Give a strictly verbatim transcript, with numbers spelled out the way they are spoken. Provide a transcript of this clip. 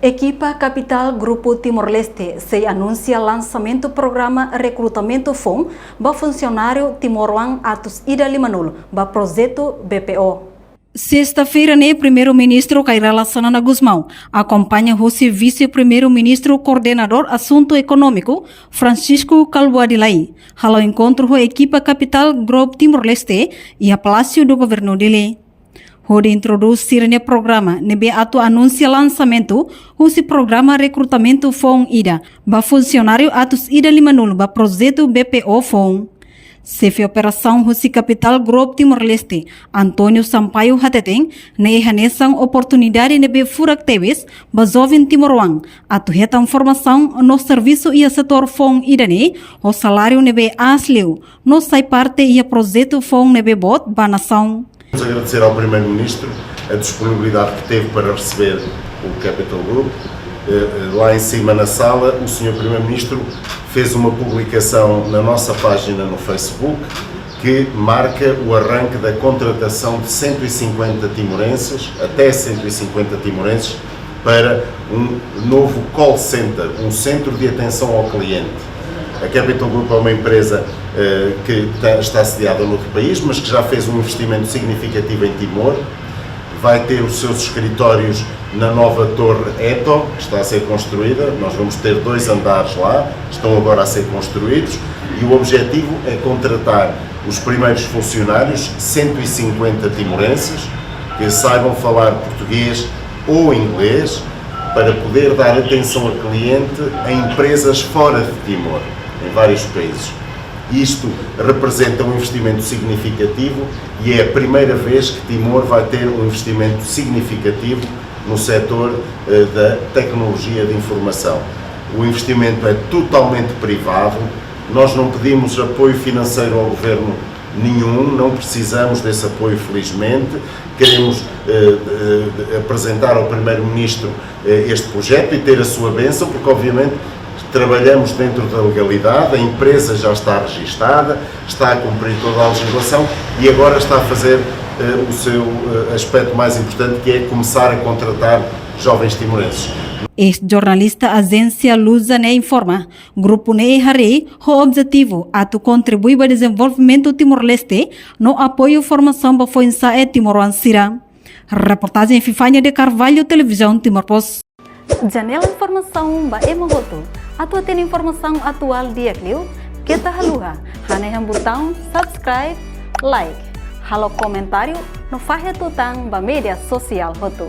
Ekipa Kapitál Grupu Timor-Leste sei anunsia lansamentu programa rekrutamentu foun ba funsionáriu timoroan atus ida limanulu ba projetu B P O. Sesta-feira ne'e, Primeiru-Ministru Kay Rala Xanana Gusmão akompaña husi Vise-Primeiru-Ministru Koordenadór Asuntu Ekonómiku Francisco Kalbuadi Lay halo enkontru ho ekipa Kapitál Grupu Timor-Leste iha Palásiu do Governu Dili, hodi introdús sira-nia programa ne'ebé atu anunsia lansamentu husi programa rekrutamentu foun ida ba funsionáriu atus ida limanulu ba projetu B P O foun. Xefe operasaun husi Kapitál Grupu Timor-Leste, António Sampaio, hateten ne'e hanesan oportunidade ne'ebé furak tebes ba joven timoroan atu hetan formasaun no servisu iha setór foun ida-ne'e ho saláriu ne'ebé aas liu no sai parte iha projetu foun ne'ebé boot ba nasaun. Vamos agradecer ao Primeiro-Ministro a disponibilidade que teve para receber o Capital Group. Eh, eh, lá em cima na sala, o senhor Primeiro-Ministro fez uma publicação na nossa página no Facebook que marca o arranque da contratação de cento e cinquenta timorenses, até cento e cinquenta timorenses, para um novo call center, um centro de atenção ao cliente. A Capital Group é uma empresa, eh, que ta-, está sediada noutro país, mas que já fez um investimento significativo em Timor. Vai ter os seus escritórios na nova torre Eto, que está a ser construída. Nós vamos ter dois andares lá, estão agora a ser construídos. E o objetivo é contratar os primeiros funcionários, cento e cinquenta timorenses, que saibam falar português ou inglês, para poder dar atenção a cliente a empresas fora de Timor, em vários países. Isto representa um investimento significativo e é a primeira vez que Timor vai ter um investimento significativo no setor, eh, da tecnologia de informação. O investimento é totalmente privado, nós não pedimos apoio financeiro ao governo nenhum, não precisamos desse apoio, felizmente. Queremos, eh, eh, apresentar ao Primeiro-Ministro, eh, este projeto e ter a sua bênção, porque, obviamente, trabalhamos dentro da legalidade, a empresa já está registada, está a cumprir toda a legislação e agora está a fazer, eh, o seu, eh, aspecto mais importante, que é começar a contratar jovens timorenses. Eis-jornalista Ajénsia Lusa ne'e informa, grupu ne'e harii ho objetivu atu kontribui ba dezenvolvimentu Timor-Leste no apoiu formasaun ba foin-sa'e timoroan sira. Reportajen Epifania de Carvalho, Televizaun Timor Post. Janela informasaun ba ema hotu. Atu hatene informasaun atuál di'ak liu, keta haluha hanehan butaun subscribe, like, halo komentáriu no fahe tutan ba média sosiál hotu.